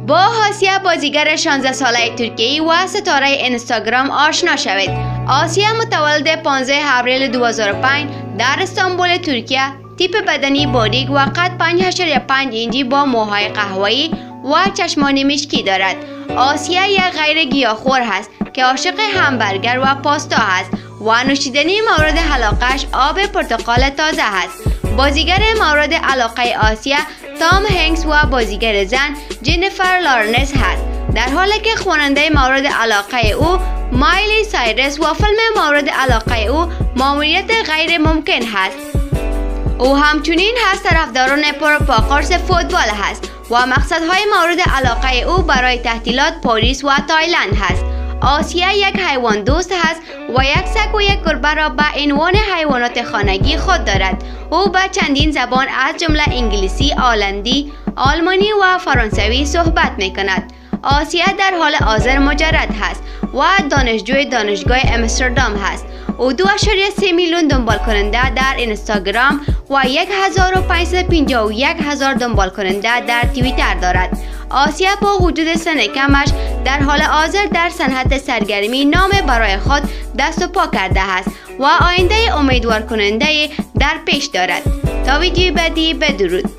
با آسیا، بازیگر 16 ساله ترکیه و ستاره اینستاگرام آشنا شوید. آسیا متولد 15 اپریل 2005 در استانبول ترکیه، تیپ بدنی باریک و قد 5.5 اینچی با موهای قهوه‌ای و چشمان مشکی دارد. آسیا یک غیر گیاهخوار هست که عاشق همبرگر و پاستا هست و نوشیدنی مورد علاقه‌اش آب پرتقال تازه هست. بازیگر مورد علاقه آسیا تام هنکس و بازیگر زن جنیفر لارنس هست، در حالی که خواننده مورد علاقه او مایلی سایرس و فیلم مورد علاقه او ماموریت غیر ممکن هست. او همچنین از طرفداران پروپاقرص فوتبال هست و مقصدهای مورد علاقه او برای تعطیلات پاریس و تایلند هست. آسیا یک حیوان دوست هست و یک سگ و یک گربه را به عنوان حیوانات خانگی خود دارد. او به چندین زبان از جمله انگلیسی، هلندی، آلمانی و فرانسوی صحبت می کند. آسیا در حال حاضر مجرد هست و دانشجوی دانشگاه امستردام هست. او 2.3 میلیون دنبال کننده در اینستاگرام و 1551 هزار دنبال کننده در توییتر دارد. آسیا با وجود سن کمش در حال حاضر در صنعت سرگرمی نام برای خود دست و پا کرده است و آینده امیدوار کننده در پیش دارد. تا ویدیو بعدی، بدرود.